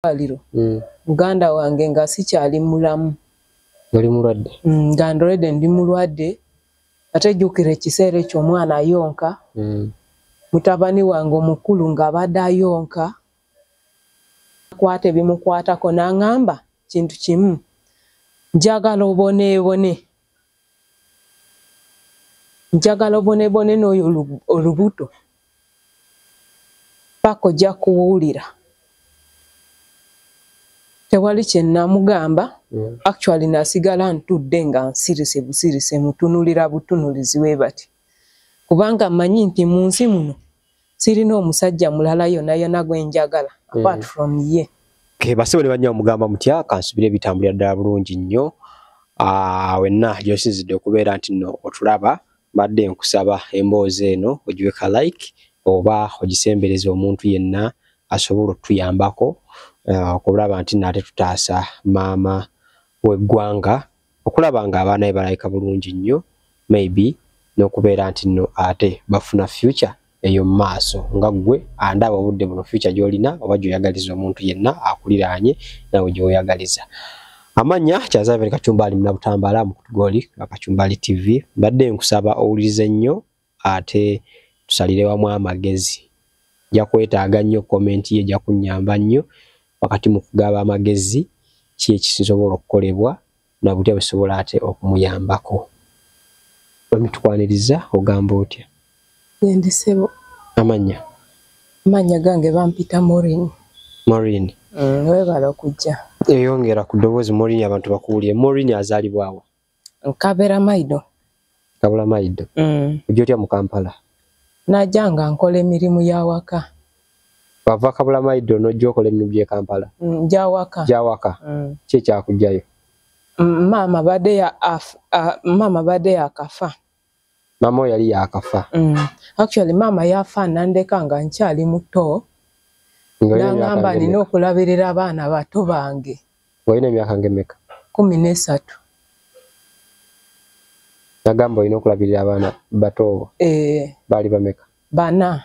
Ddwaliro, muganda wange nga sikyali mulamu. Oli mulwadde? Nga ndolede ndi mulwadde. Ate jjukira ekiseera ekyo omwana ayonka, mutabani wange omukulu ng'abadde ayonka, kwata ebimukwatako n'aŋŋamba kintu kimu, njagala oboneebone, njagala oboneebone n'oyo olubuto paka ojja kuwulira. Tewali kye namugamba. Actually nasigala ntudde nga nsirise busirise, mutunulira butunulizi we bati, kubanga mmanyi nti mu nsi muno sirina omusajja mulala yonna yonna gwe njagala apart from ye. Okay, basebo ne bannya, omugamba mutya? Kansubire bitambulira ddala bulungi nnyo. Wenna gy'osinzidde okubeera nti nno otulaba, mbadde nkusaba emboozi eno ogiweka like oba ogisembereza omuntu yenna asobola otuyambako okulaba nti nno ate tutaasa maama w'eggwanga okulaba nga abaana be balabika bulungi nnyo, maybe n'okubeera nti nno ate bafuna future eyo mu maaso. Nga ggwe andaba obudde buno, future gy'olina oba gy'oyagaliza omuntu yenna akuliraanye nawe gy'oyagaliza. Amannya Kyazaveri Kacumbali Munabutambala mu Kutugoli Kacumbali TV. Mbadde nkusaba owulirize nnyo ate tusalire wamu amagezi. Nja kwetaaga nnyo comment ye, ejja kunnyamba nnyo wakati mu kugaba amagezi ki ekisobola okukolebwa na butya busobola ate okumuyambako. Wemitukwaniriza, ogamba otya? Ndi ssebo. Amannya? Amannya gange bampita Maureen. Maureen. Weebale okujja. Eyongera ku ddoboozi Maureen, abantu bakuwulire. Maureen azaalibwawo? Nkabera Maido. Kabula Maido. Ojja otya mu Kampala? Najja nga nkola emirimu y'awaka. Wava Kabula Maido n'ojja okola emirimu gy'e Kampala? Gy'awaka. Gy'awaka. Ki ekyakuggyayo? Maama badde yakafa. Maama we yali yakafa? Actually maama yafa nandeka nga nkyali muto. Ng'olina emyaka Nangamba nina ng'emeka? okulabirira abaana bato bange. Olina emyaka ng'emeka? 13. Nagamba olina okulabirira abaana bato bo? Eh. Baali bameka? 4.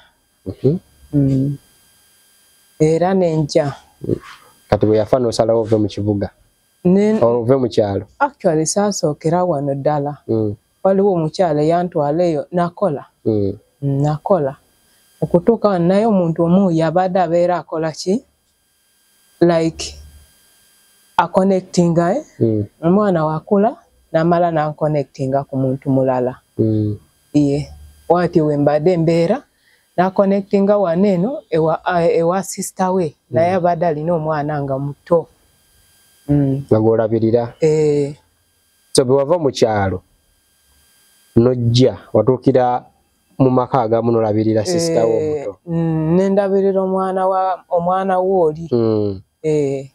Era nenja. Kati bwe yafa n'osalawo ove mu kibuga? Ove mu kyalo? Actually saasookera wano ddala. Waliwo omukyala eyantwala eyo nakola. Nakola. Okutuuka wano naye omuntu omu yabadde abeera akola ki? Like aconnectinga, eh? Omwana wakula n'amala n'anconnectinga ku muntu mulala. Ye bw'atyo bwe mbadde mbeera n'aconnectinga wano eno ewa sister we, naye abadde alina omwana nga muto. Nga gw'olabirira? Eh. So bwe wava mu kyalo n'ojja watuukira mu maka agamu n'olabirira sister wo omuto? Ne ndabirira omwana we oli. Eh.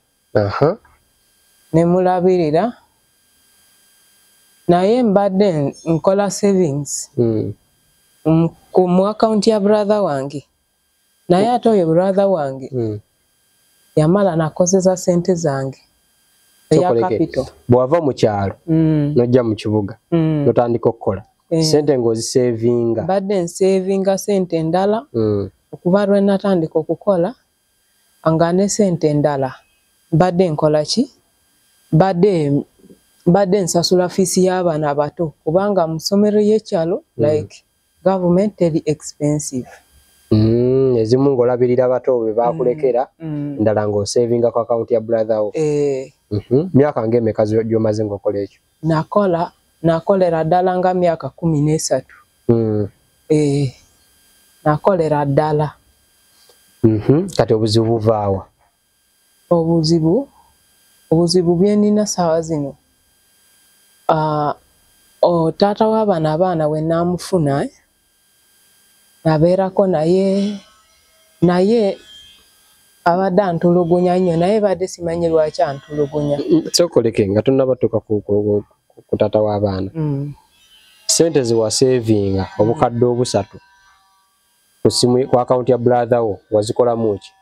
Ne mulabirira naye mbadde nkola savings mu account ya brother wange, naye ate oyo brother wange yamala nakozesa sente zange eya capital. Bw'ava mu kyalo n'ojja mu kibuga n'otandika okukola, sente ng'ozisevinga? Mbadde nsevinga sente endala okuva lwe natandika okukola, nga ne sente endala mbadde nkola ki? Mbadde nsasula fiisi y'abaana abato, kubanga mu ssomero y'ekyalo like government teri expensive. Ezimu ng'olabirira bato be baakulekera, endala ng'osevinga ku akawunti ya brother wo. Eh. Myaka ng'emeka gy'omaze ng'okola ekyo? Nakolera ddala nga myaka 13. Eh, nakolera ddala. Kati obuzibu buvaawa? Obuzibu bye nnina ssaawa zino, taata w'abano abaana bwe naamufuna, nabeerako naye, naye abadde antulugunya nnyo, naye badde simanyi lwaki antulugunya. Sooka oleke nga tonnaba tuuka ku taata w'abaana. Ssente ze wasevinga obukadde 300 ku ssimu ku akawunti ya brother wo wazikolamu ki?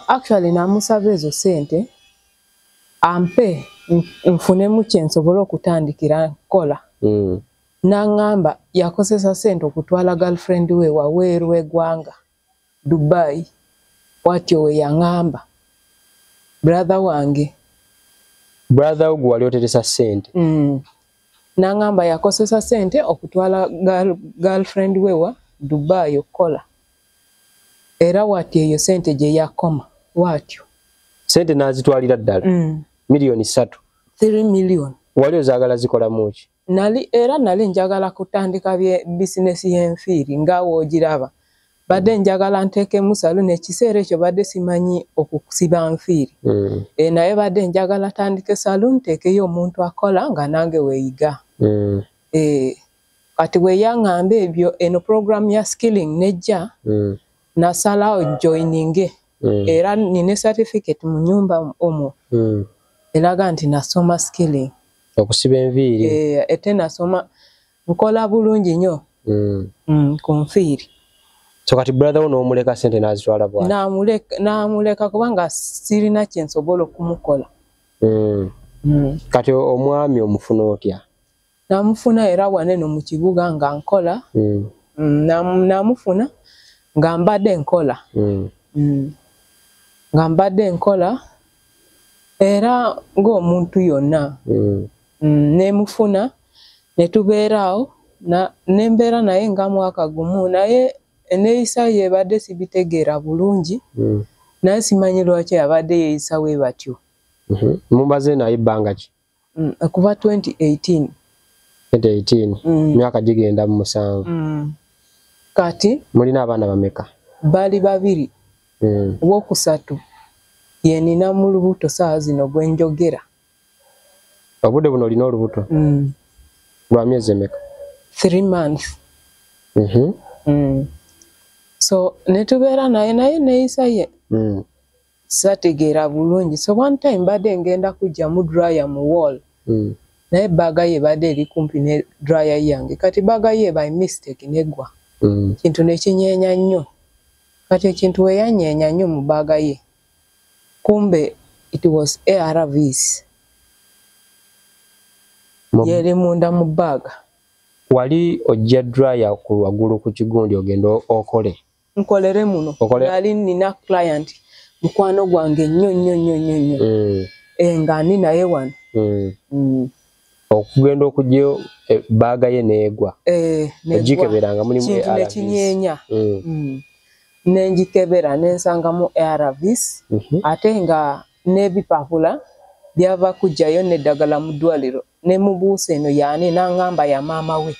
Actually namusaba ezo ssente ampe nfunemu kye nsobole okutandikira nkola. N'aŋŋamba yakozesa ssente okutwala girlfriend we wabweru w'eggwanga, Dubai, bw'atyo bwe yaŋŋamba. Brother wange. Brother wo wali oteresa ssente? Nangamba yakosesa ssente okutwala girlfriend we wa Dubai okukola. Era wati eyo ssente gye yakoma watyo. Ssente n'azitwalira ddala? 3 million? 3 million. Wali ozaagala zikolamu ki? Nali era nali njagala kutandika bizinesi y'enfiiri nga woogiraba. Badde njagala nteekemu saloon. Ekiseera ekyo badde simanyi okusiba nfiiri. Naye badde njagala tandike saloon, nteekeyo omuntu akola nga nange weeyiga. Kati bwe yaŋŋamba ebyo, eno program ya skilling nejja, nasalawo joininge. Era nina certificate mu nnyumba omwo eraga nti nasoma skilling. Okusiba enviiri? Ate nasoma, nkola bulungi nnyo ku nfiiri. So kati brother wo n'omuleka ssente n'azitwala bw'ati? Namuleka kubanga sirina kye nsobola okumukola. Kati omwami omufuna otya? Namufuna era waneno mu kibuga nga nkola. Namufuna nga mbadde nkola. Nga mbadde nkola era ng'omuntu yonna. Nemufuna ne tubeera awo, nembeera naye nga mwaka gumu, naye enneeyisa ye ebadde sibitegeera bulungi. Naye simanyi lwaki abadde yeeyisa bwe batyo. Mumaze naye ebbanga ki? Kuva 2018. 2018? Myaka gigenda mu 7. Kati Mulina abaana bameka? Bali babiri. Owokusatu ye nina mu lubuto saawa zino gwe njogera. Obudde buno olina olubuto? Mm. Lwa myezi emeka? 3 months. So ne tubeera naye, naye neeyisa ye sategeera bulungi. So one time badde ngenda kujjamu dryer mu wall, naye bag ye badde eri kumpi ne dryer yange. Kati bag ye by mistake negwa, kintu nekinyeenya nnyo. Kati ekintu we yanyeenya nnyo mu bag ye, kumbe it was ARVs yeri munda mu bag. Wali ojja dryer ku waggulu ku kigundi ogenda okole? Nkolere muno. Nali nina client mukwano gwange nnyo nnyo nnyo nnyo nnyo, nga ndi naye wano. Okugenda okugyayo bag ye neegwa? Negwa. Ogikebera nga mulimu Kintu ARVs. Nekinyeenya. Nenjikebera nensangamu ARVs, ate nga n'ebipapula byava kujjayo n'eddagala mu ddwaliro. Ne mubuusa eno yaani, n'aŋŋamba ya maama we.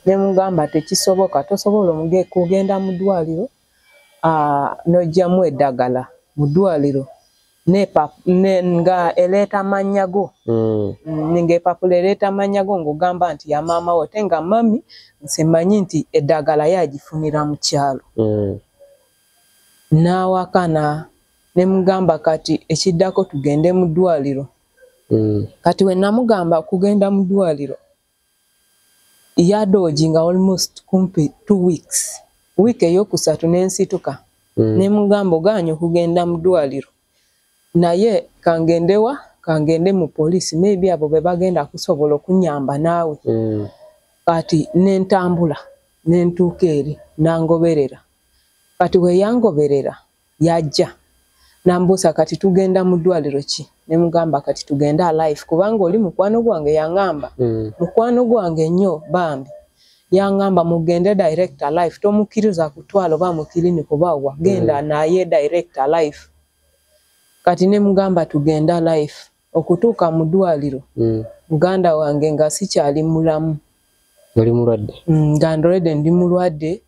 Ne mugamba tekisoboka, tosobola kugenda mu ddwaliro n'oggyamu eddagala mu ddwaliro nga ereeta mannya go, ng'epapula ereeta mannya go ng'ogamba nti ya maama we, ate nga mummy nze mmanyi nti eddagala ye agifunira mu kyalo. N'awakana. Ne mugamba kati ekiddako tugende mu ddwaliro. Kati we namugamba kugenda mu ddwaliro, yadodginga almost kumpi 2 weeks. Wiiki eyokusatu n'ensituka, ne mugamba ogaanye okugenda mu ddwaliro, naye kangendewa, kangende mu poliisi, maybe abo be bagenda kusobola okunyamba naawe. Kati nentambula nentuuka eri, nangoberera. Kati we yangoberera yajja nambuusa kati tugenda mu ddwaliro ki? Ne mugamba kati tugende Alife, kubanga oli mukwano gwange yaŋŋamba, mukwano gwange nnyo bambi, yaŋŋamba mugende direct Alife, tomukkiriza kutwala oba mu clinic oba wa, genda naye direct Alife. Kati ne mugamba tugende Alife. Okutuuka mu ddwaliro, muganda wange, nga sikyali mulamu. Oli mulwadde? Nga ndolede ndi mulwadde.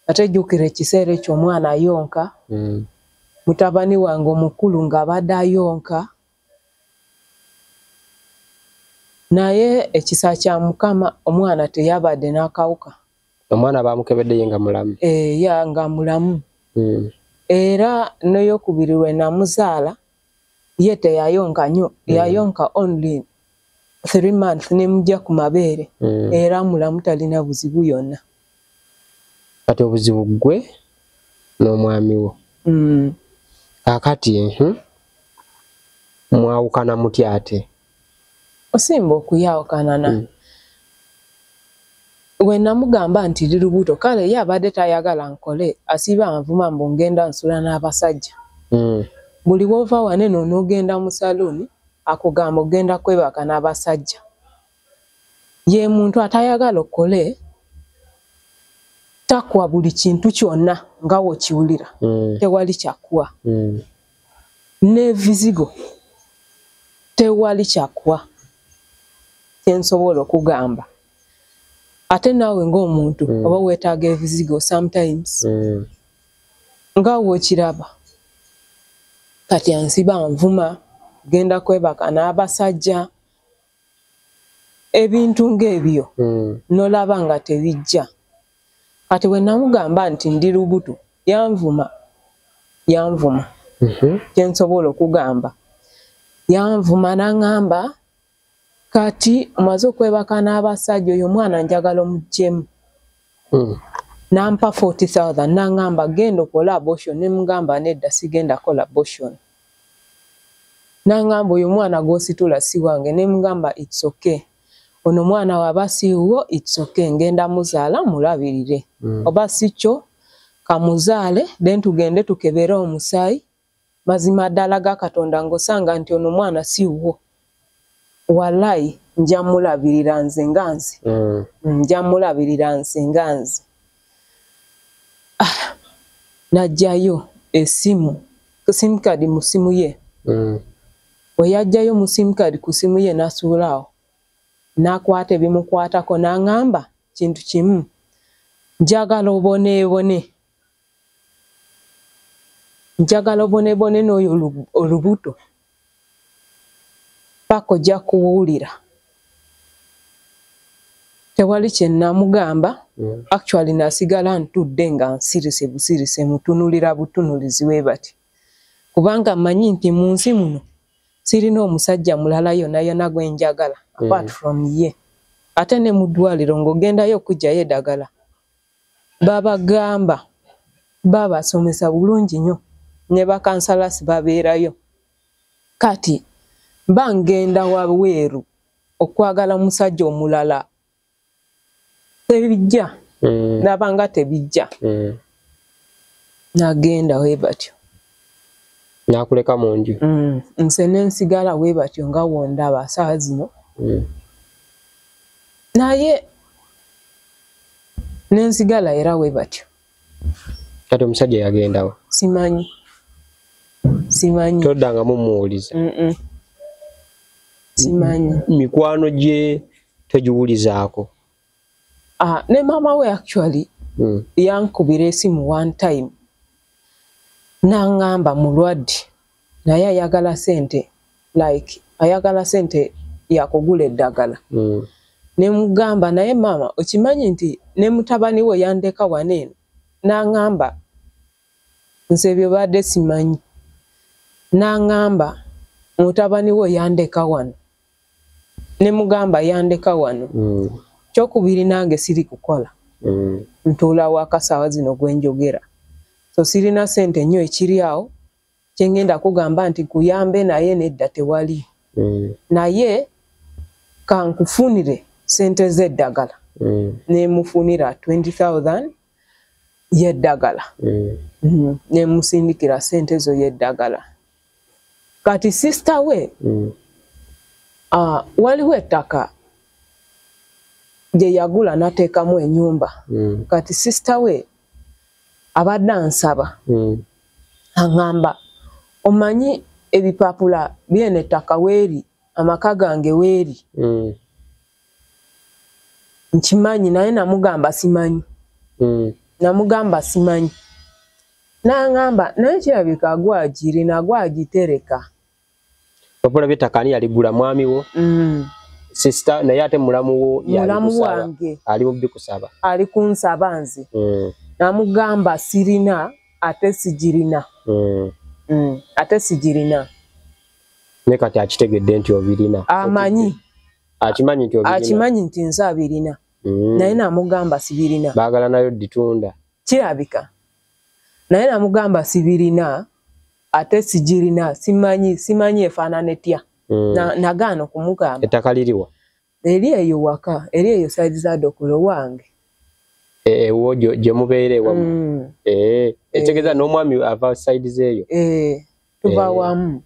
Ate jjukira ekiseera ekyo omwana ayonka, mutabani wange omukulu ng'abadde ayonka. Naye ekisa kya Mukama, omwana teyabadde n'akawuka. Omwana bamukebedde ye nga mulamu? Ya, nga mulamu. Era n'eyokubiri lwe namuzaala ye teyayonka nnyo, yayonka only 3 months nemujja ku mabeere. Era mulamu, talina buzibu yonna. Kati obuzibu ggwe n'omwami wo. Kaakati mwawukana mutya ate? Osimba okuyawukana na we namugamba nti ndi lubuto, kale ye abadde tayagala nkole, asiiba anvuma mbu ngenda nsula n'abasajja. Buli wova waneno n'ogenda mu saluuni akugamba ogenda kwebaka n'abasajja. Ye muntu atayagala okole, takuwa buli kintu kyonna nga w'okiwulira. Tewali kyakuwa. N'ebizigo tewali kyakuwa kyensobola okugamba. Ate naawe ng'omuntu oba weetaaga ebizigo sometimes nga w'okiraba. Kati ansiba nvuma, genda kwebaka n'abasajja, ebintu ng'ebyo n'olaba nga tebijja. Kati bwe namugamba nti ndi lubuto, yanvuma. Kyensobola okugamba. Yanvuma n'aŋŋamba kati omaze okwebaka n'abasajja, oyo omwana njagala omuggyemu. Nampa 40,000 n'aŋŋamba genda okole abortion, ne mugamba nedda sigenda kukola abortion. N'aŋŋamba oyo omwana gw'ositula si wange, ne mugamba it's okay. Ono mwana waba si wuwo, it's okay, ngenda muzaala mulabirire. Oba si kyo kamuzaale, then tugende tukebere omusaayi. Mazima ddala ga Katonda ng'osanga nti ono mwana si wuwo. Wallahi nja mulabirira nze nga nze. Nja mulabirira nze nga nze. N'aggyayo essimu, sim card mu ssimu ye. Bwe yaggyayo mu sim card ku ssimu ye n'asuula awo. N'akwata ebimukwatako n'aŋŋamba kintu kimu, njagala oboneebone. Njagala oboneebone n'oyo olubuto paka ojja kuwulira. Tewali kye namugamba. Actually nasigala ntudde nga nsirise busirise, mutunulira butunulizi we bati. Kubanga mmanyi nti mu nsi muno sirina omusajja mulala yonna yonna gwe njagala apart from ye. Ate ne mu ddwaliro ng'ogendayo okuggyayo eddagala, babagamba babasomesa bulungi nnyo, ne bakansalasi babeerayo. Kati mba ngenda wabweru okwagala omusajja omulala tebijja. Ndaba nga tebijja. Nagenda we batyo. Nakuleka mu nju. Nze ne nsigala we batyo nga wondaba saawa zino. Naye ne nsigala era we batyo. Kati omusajja yagendawa? Simanyi. Simanyi. Toddangamu mmuwuliza? Simanyi. Mikwano gye togiwulizaako? Ne maama we actually yankubira esimu one time n'aŋŋamba mulwadde naye ayagala ssente, like ayagala ssente yakugula eddagala. Ne mugamba naye maama okimanyi nti ne mutabani we yandeka wano eno, n'aŋŋamba nze ebyo badde simanyi. N'aŋŋamba mutabani we yandeka wano. Ne mugamba yandeka wano. Kyokubiri nange siri kukola. Ntuula waka ssaawa zino gwe njogera. So sirina ssente nnyo ekiri awo kye ngenda kugamba nti kuyambe, naye nedda tewali. Naye kankufunire ssente z'eddagala. Ne mufunira 20,000 y'eddagala. Ne musindikira ssente ezo y'eddagala. Kati sister we waliwo ettaka gye yagula n'ateekamu ennyumba. Kati sister we abadde ansaba. Aŋŋamba omanyi ebipapula by'eno ettaka weeri, amaka gange weeri. Nkimanyi naye namugamba simanyi. Namugamba simanyi. N'aŋŋamba naye kirabika gwagirina gwagitereka. Ebipapula by'ettaka ani yaligula, mwami wo? Sister naye ate mulamu wo Mulamu wange. Ali mu bikusaba. Ali kunsaba nze. Namugamba sirina ate sigirina. Ate sigirina. Ne kati akitegedde nti obirina. Amanyi. Akimanyi nti obirina. Akimanyi nti nze abirina. Naye namugamba sibirina. Baagala nayo dditunda. Kirabika. Naye namugamba sibirina ate sigirina, simanyi, simanyi efaanana etya. Nagaana okumugamba. Ettaka liriwa? Eri eyo waka, eri eyo side za Dokolo wange. Ewo gye mubeera ewamu. Ekitegeeza n'omwami ava side z'eyo. Tuva wamu.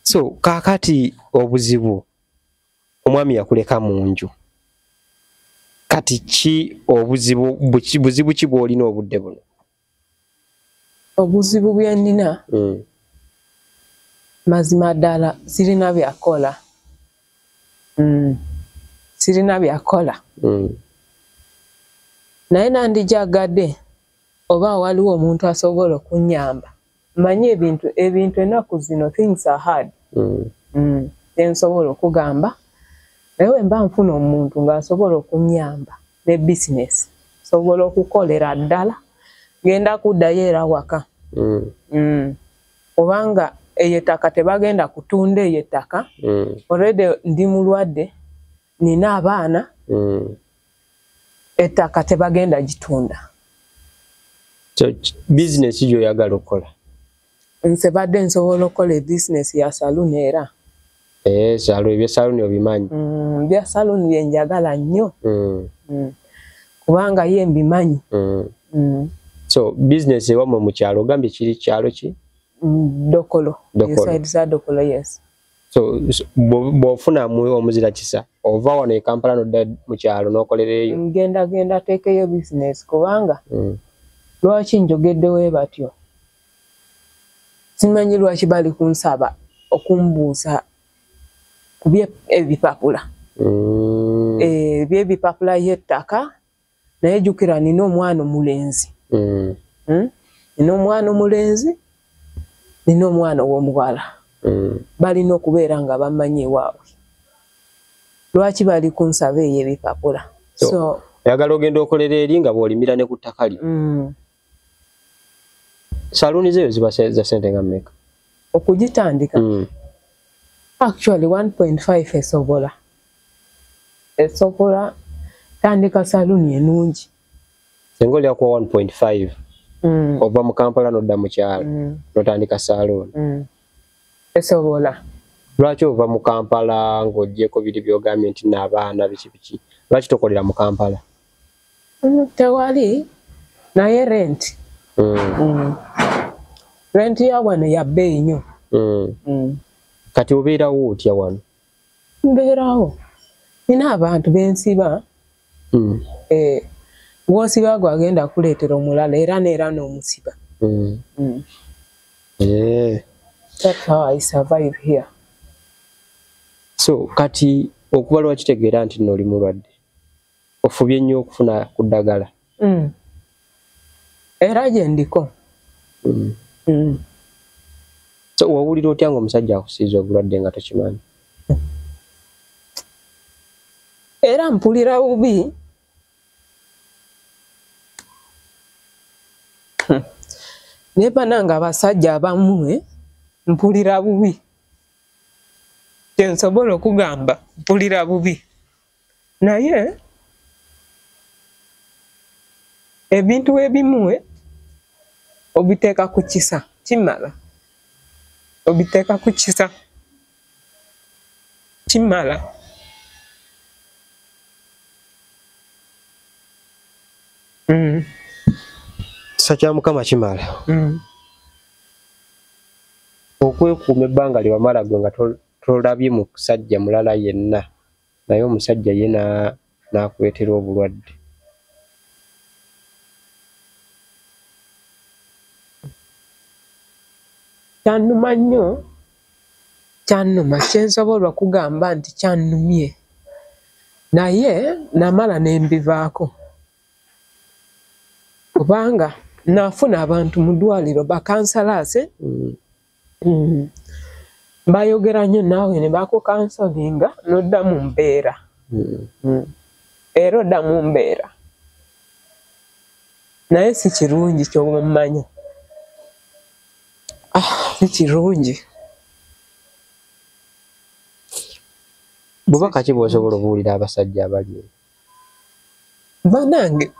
So kaakati obuzibu omwami yakuleka mu nju. Kati ki obuzibu buzibu ki bw'olina obudde buno? Obuzibu bwe nnina mazima ddala sirina byakola. Sirina byakola. Naye nandijagadde oba waliwo omuntu asobola okunnyamba. Mmanyi ebintu ennaku zino things are hard. Tensobola okugamba. Naye bwe mba nfuna omuntu ng'asobola okunnyamba ne bizinesi, nsobola okukolera ddala, ngenda kuddayo era waka. Kubanga eyo ettaka tebagenda kutunda eyo ettaka. Already ndi mulwadde, nina abaana, ettaka tebagenda gitunda. So bizinesi gy'oyagala okukola? Nze badde nsobola okukola ebizinesi ya saluuni era. Ebya saluuni obimanyi? Bya saluuni bye njagala nnyo. Kubanga ye mbimanyi. So bizinesi ewammwe mu kyalo ogambye kiri kyalo ki? Dokolo. Inside za Dokolo, yes. So bw'ofuna omuzira kisa ova wano e Kampala n'odda mu kyalo n'okolera eyo? Ngenda teekeyo bizinesi kubanga lwaki njogedde we batyo? Simanyi lwaki bali kunsaba okumbuuza ku ebipapula. Ebyebipapula y'ettaka, naye jjukira nina omwana omulenzi. Nina omwana omulenzi, nina omwana ow'omuwala. Balina okubeera nga bamanyi ewaabwe. Lwaki bali kunsaba eyo ebipapula? So oyagala ogenda okolera eri nga bw'olimira ne ku ttaka lyo? Saluuni zeeyo ziba za ssente nga mmeka? Okugitandika? Actually 1.5 esobola. Esobola tandika saluuni ennungi. Singa oli akuwa 1.5 ova mu Kampala n'odda mu kyalo n'otandika saluuni. Esobola. Lwaki ova mu Kampala ng'oggyeko biri by'ogambye nti n'abaana biki biki? Lwaki tokolera mu Kampala? Tewali naye rent. Rent ya wano ya bbeeyi nnyo. Kati obeerawo otya wano? Mbeerawo. Nina abantu bensiba. Gw'osiba gwagenda kuleetera omulala era neera n'omusiba. That's how I survive here. So kati okuba lwakitegeera nti nno oli mulwadde, ofubye nnyo okufuna ku ddagala? Era gye ndiko. So wawulira otya ng'omusajja akusiiza obulwadde nga tokimanyi? Era mpulira bubi. Naye bannange abasajja abamu mpulira bubi. Kye nsobola okugamba mpulira bubi. Naye ebintu ebimu obiteeka ku kisa kimala. Obiteeka ku kisa kimala. Kisa kya Mukama kimala. Okwekuuma ebbanga lye wamala gwe nga tolabye musajja mulala yenna, naye omusajja ye n'akuleetera obulwadde. Kyannuma nnyo, kyannuma. Kye nsobola okugamba nti kyannumye. Naye namala ne mbivaako. Kubanga nafuna abantu mu ddwaliro bakansalaase. Bayogera nnyo naawe ne bakukansolinga n'odda mu mbeera. Era odda mu mbeera. Naye si kirungi ky'oba omanya. Si kirungi. Bubaka ki bw'osobola obuulira abasajja abali eyo? Bannange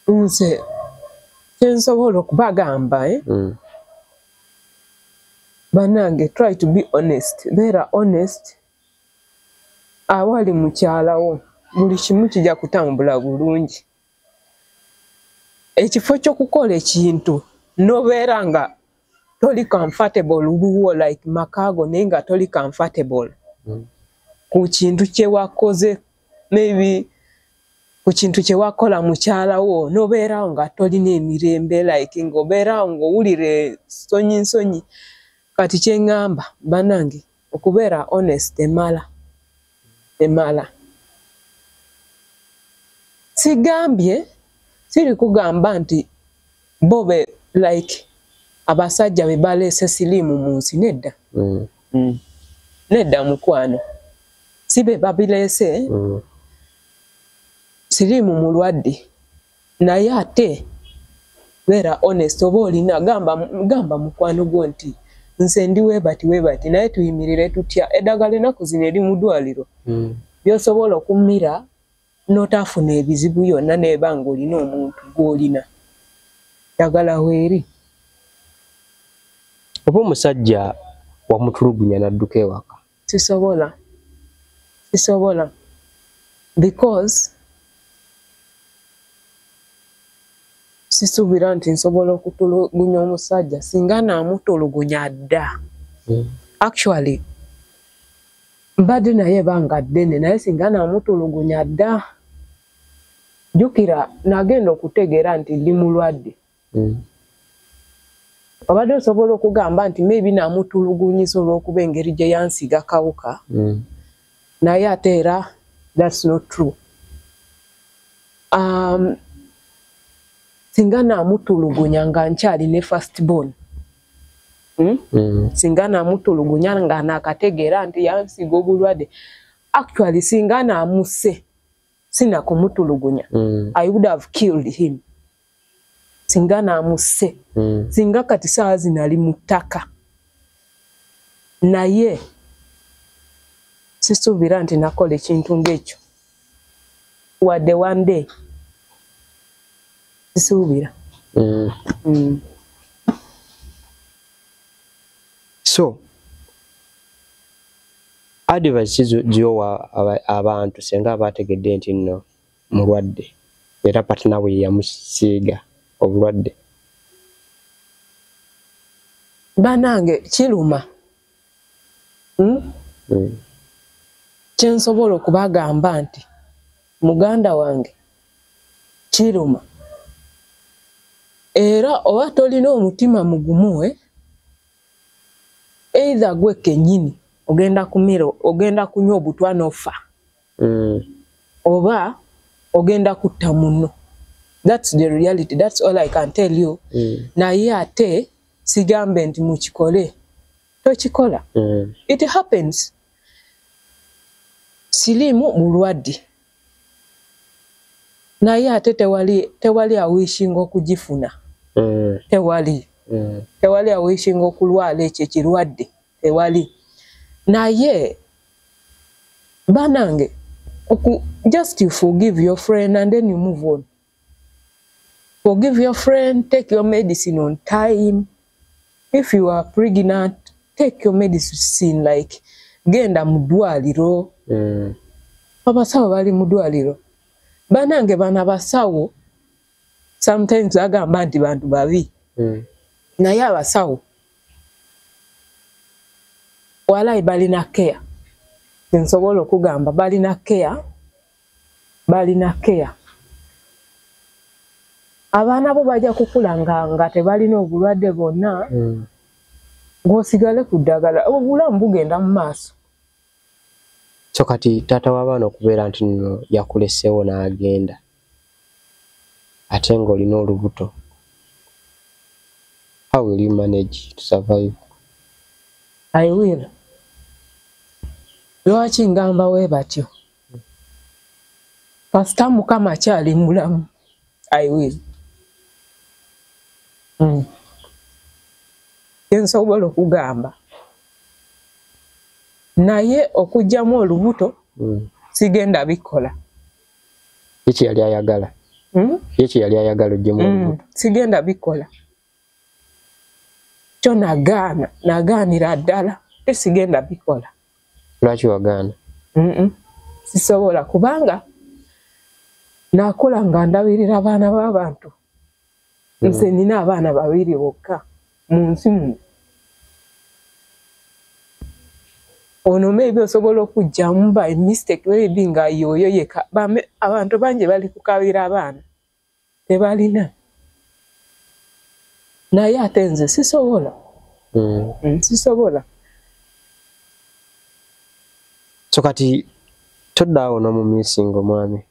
nze kye nsobola okubagamba bannange try to be honest. Beera honest. Awali mukyalawo buli kimu kijja kutambula bulungi. Ekifo ky'okukola ekintu nobeera nga toli comfortable luwo, like makago, naye nga toli comfortable ku kintu kye wakoze, maybe ku kintu kye wakola mukyala wo, nobeerawo nga tolina emirembe, like ng'obeerawo ng'owulira nsonyi nsonyi. Kati kye ŋŋamba bannange, okubeera honest emala emala. Sigambye, siri kugamba nti bo be, like abasajja be baleese siriimu mu nsi, nedda. Nedda mukwano, si be babireese. Siriimu mulwadde, naye ate beera honest. Oba olina gamba, gamba mukwano gwo nti nze ndi weebati weebati, naye tuyimirire tutya? Eddagala ennaku zino eri mu ddwaliro by'osobola okumira n'otaafuna ebizibu yonna, neeba ng'olina omuntu gw'olina, ddagala weeri. Oba omusajja wamutulugunya n'adduka ewaka? Sisobola, sisobola, because sisuubira nti nsobola okutulugunya omusajja. Singa naamutulugunya dda. Actually mbadde naye banga ddene, naye singa naamutulugunya dda. Jjukira nagenda okutegeera nti ndi mulwadde. Obadde osobola okugamba nti maybe naamutulugunyisa olw'okuba engeri gye yansiiga kawuka, naye ate era that's not true. Singa naamutulugunya nga nkyali ne first born, Singa naamutulugunya nga nakategeera nti yansiiga obulwadde, actually singa naamuse, sinakumutulugunya. I would have killed him singa naamuse. Singa kati saawa zino ali mu ttaka, naye sisuubira nti nakola ekintu ng'ekyo wadde one day, sisuubira. So advice ki gyowa abantu senga abategedde nti nno mulwadde era partner we yamusiiga obulwadde? Banange, kiruma, Kyensobola okubagamba nti muganda wange, kiruma, era oba tolina omutima mugumu, either gwe kennyini ogenda kumira, ogenda kunywa obutwa n'ofa, oba ogenda kutta munno. That's the reality, that's all I can tell you. Naye ate sigambe nti mukikole, tokikola. It happens. Siriimu mulwadde, naye ate tewali, tewali awishinga okugifuna. Tewali. Tewali awishinga okulwala ekyo ekirwadde, tewali. Naye banange, just you forgive your friend and then you move on. Forgive your friend, take your medicine on time. If you are pregnant, take your medicine, like genda mu ddwaliro. Abasawo bali mu ddwaliro. Banange, bano abasawo sometimes agamba nti bantu babi, naye abasawo walayi balina care. Nsobola okugamba balina care, balina care. Abaana bo bajja kukula nga tebalina obulwadde bwonna, ng'osigale ku ddagala, obulamu bugenda mu maaso. So kati taata w'abaana okubeera nti nno yakuleseewo n'agenda ate ng'olina olubuto, how will you manage to survive? I will. Lwaki ngamba we batyo? Pasita Mukama akyali mulamu, I will. Kyensobola okugamba, naye okuggyamu olubuto sigenda bikola. Ye kye yali ayagala? Ye kye yali ayagala, oggyemu olubuto? Sigenda bikola. Kyo nagaana, nagaanira ddala, te sigenda bikola. Lwaki wagaana? Sisobola, kubanga nakula nga ndabirira abaana b'abantu. Nze nina abaana babiri bokka mu nsi muno. Ono maybe osobola okujjamu by mistake, maybe nga yoyo yeka. Abantu bangi bali kukabira abaana tebalina, naye ate nze sisobola. Sisobola. So kati toddaawo n'omumisinga omwami?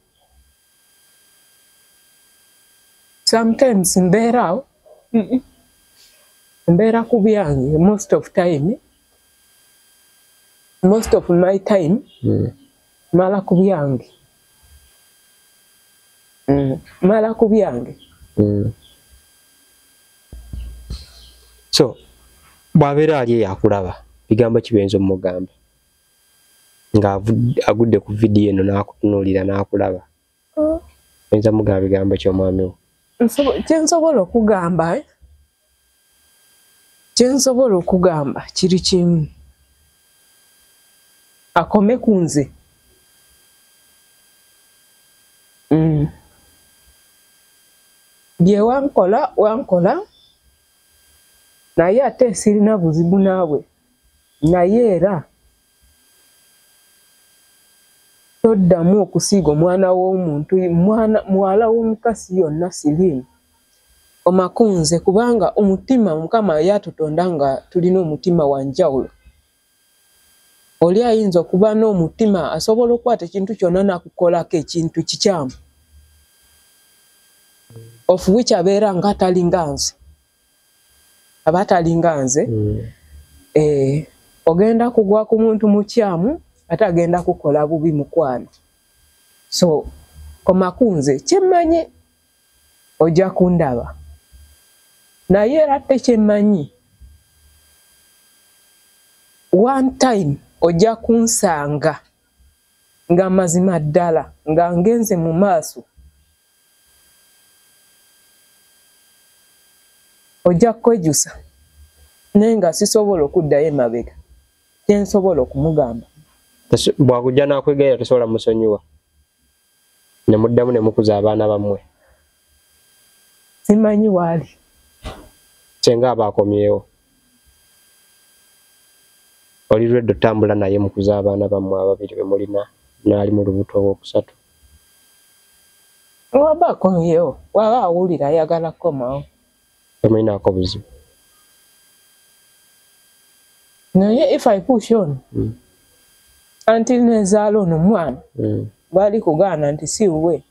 Sometimes mbeeraawo, mbeera ku byange most of time, most of my time mala ku byange, mala ku byange. So bw'abeera ali eyo akulaba, bigambo ki by'oyinza omugamba nga agudde ku vidiyo eno n'akutunuulira n'akulaba? Oyinza mugamba bigambo ki omwami wo? Kyensobola okugamba, kyensobola okugamba kiri kimu, akome ku nze. Bye wankola wankola, naye ate sirina buzibu naawe, naye era toddamu okusiiga omwana w'omuntu, muwala w'omukasi yonna siriimu omakunze, kubanga omutima Mukama yatutonda nga tulina omutima wa njawulo. Oli ayinza okuba n'omutima asobola okukwata ekintu kyonna n'akukolako ekintu kikyamu, of which abeera nga talinga nze, aba talinga nze. Ogenda kugwa ku muntu mukyamu ate agenda kukola bubi mukwano. So koma ku nze, kyemmanyi ojja kundaba, naye era tekyemmanyi one time ojja kunsanga nga mazima ddala nga ngenze mu maaso, ojja kwejusa, naye nga sisobola okuddayo emabega. Kyensobola okumugamba, bwakujja n'akwegayirira tosobola musonyiwa ne muddamu ne mukuza abaana bammwe? Simanyi waali. Senga aba akomyewo, oli lwedde otambula naye mukuza abaana bammwe ababiri be mulina n'ali mu lubuto olwokusatu? Waba akomyewo, waba awulira ayagala kukomawo, Temulinaako buzibu? Naye if I push on until nezaala ono omwana, bali kugaana nti si wuwe.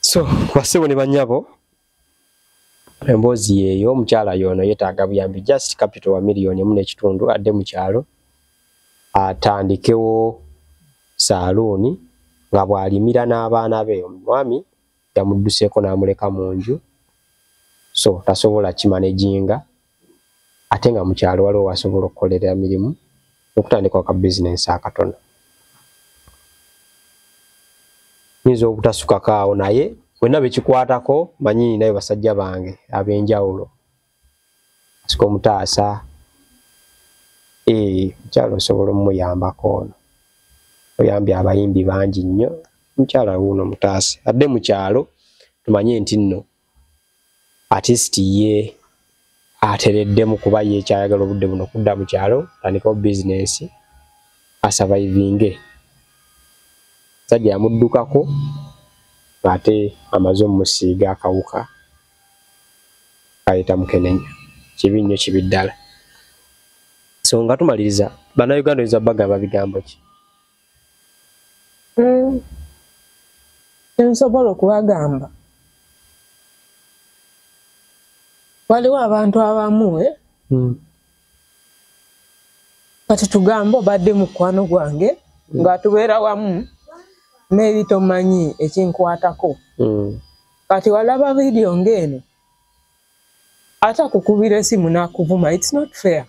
So bassebo ne bannyabo, emboozi yeeyo. Omukyala y'ono yeetaaga buyambi, just capital wa 1.5 miliyoni, adde mu kyalo atandikewo saaluuni nga bw'alimira n'abaana be. Omwami yamudduseeko n'amuleka mu nju, so tasobola kimanaginga, ate nga mu kyalo waliwo wasobola okukolera mirimu n'okutandikawo ka bizinensi akatono. Nyinza obutasukako awo, naye wenna bekikwatako manyi ninayo basajja bange ab'enjawulo asika omutaasa. Mukyala osobola omuyambako ono, oyambye abayimbi bangi nnyo. Mukyala wuuno mutaase adde mu kyalo, tumanye nti nno artist ye atereddemu, kuba ye kyayagala obudde buno kudda mu kyalo atandikewo bizinensi asurvivinge. Musajja yamuddukako ng'ate amaze omusiiga akawuka kaleeta mukenenya. Kibi nnyo, kibi ddala. So nga tumaliriza, Bannayuganda oyinza bagamba bigambo ki? Nsobola okubagamba, waliwo abantu abamu, kati tugambe obadde mukwano gwange nga tubeera wamu, maybe tomanyi ekinkwatako, kati walaba vidiyo ng'eno ate akukubira esimu n'akuvuma. It's not fair.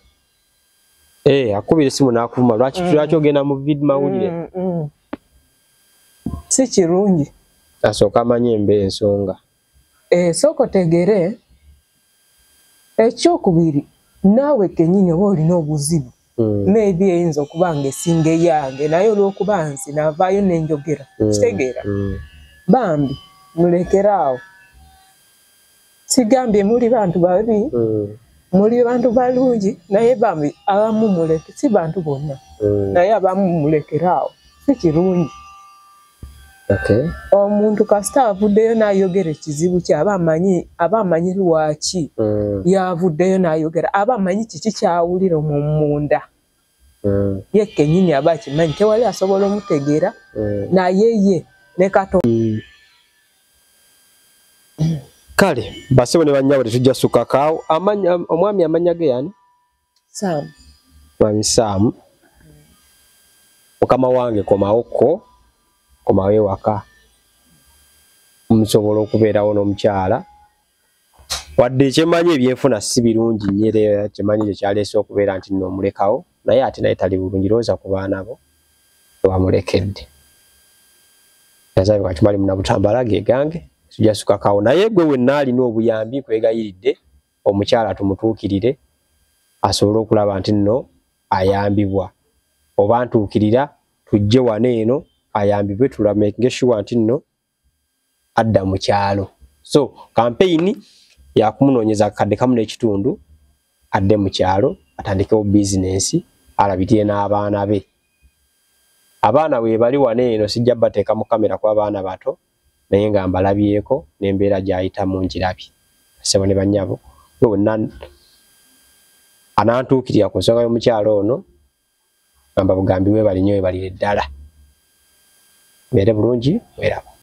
Akubira esimu n'akuvuma lwaki? Lwaki ogenda mu mawulire? Si kirungi. Asooka amanye embe ensonga. Sooka otegere. Ekyokubiri, naawe kennyini oba olina obuzibu, maybe eyinza okuba nga esinga eyange, naye olw'okuba nze navaayo nenjogera, kitegeera. Bambi mulekeraawo, sigambye muli bantu babi, muli bantu balungi, naye bambi abamu muleke, si bantu bonna, naye abamu mulekeraawo, si kirungi. Omuntu kasita avuddeyo n'ayogera ekizibu kye, aba amanyi lwaki yavuddeyo n'ayogera, aba amanyi kiki kyawulira mu munda. Ye kennyini aba akimanyi, tewali asobola omutegeera, naye ye ne Katonda. Kale basebo ne bannyabo tetujja sukakaawo. Omwami amannya ge yani? Sam. Mwami Sam, mukama wange komawokko, komawo ewaka, musobola okubeerawo n'omukyala. Wadde kyemanyi ebyenfuna si birungi nnyo, era kyemanyi kyekyaleese okubeera nti nno omulekawo, naye ate naye tali bulungi, lowooza ku baana bo bamulekedde. Yazaalibwa Kimali Munnabutambala, ge gange, tujja sukakawo. Naye gwe wenna alina obuyambi, nkwegayiridde omukyala tumutuukirire asobole okulaba nti nno ayambibwa, oba ntuukirira tujje wano eno ayambibwe, tulamakinge sure nti nno adda mu kyalo. So campaign yakumunoonyeza akakadde kamu n'ekitundu adde mu kyalo atandikewo bizinensi alabirire n'abaana be. Abaana we bali wano eno sijja bateeka mu kamera kuba baana bato, naye nga mbalabyeko n'embeera gy'ayitamu ngirabye. Ssebo ne bannyabo, gwe wenna anantuukirira ku nsonga y'omukyalo ono, gamba bugambi weebale nnyo, weebalire ddala. Mbeere bulungi, mweraba.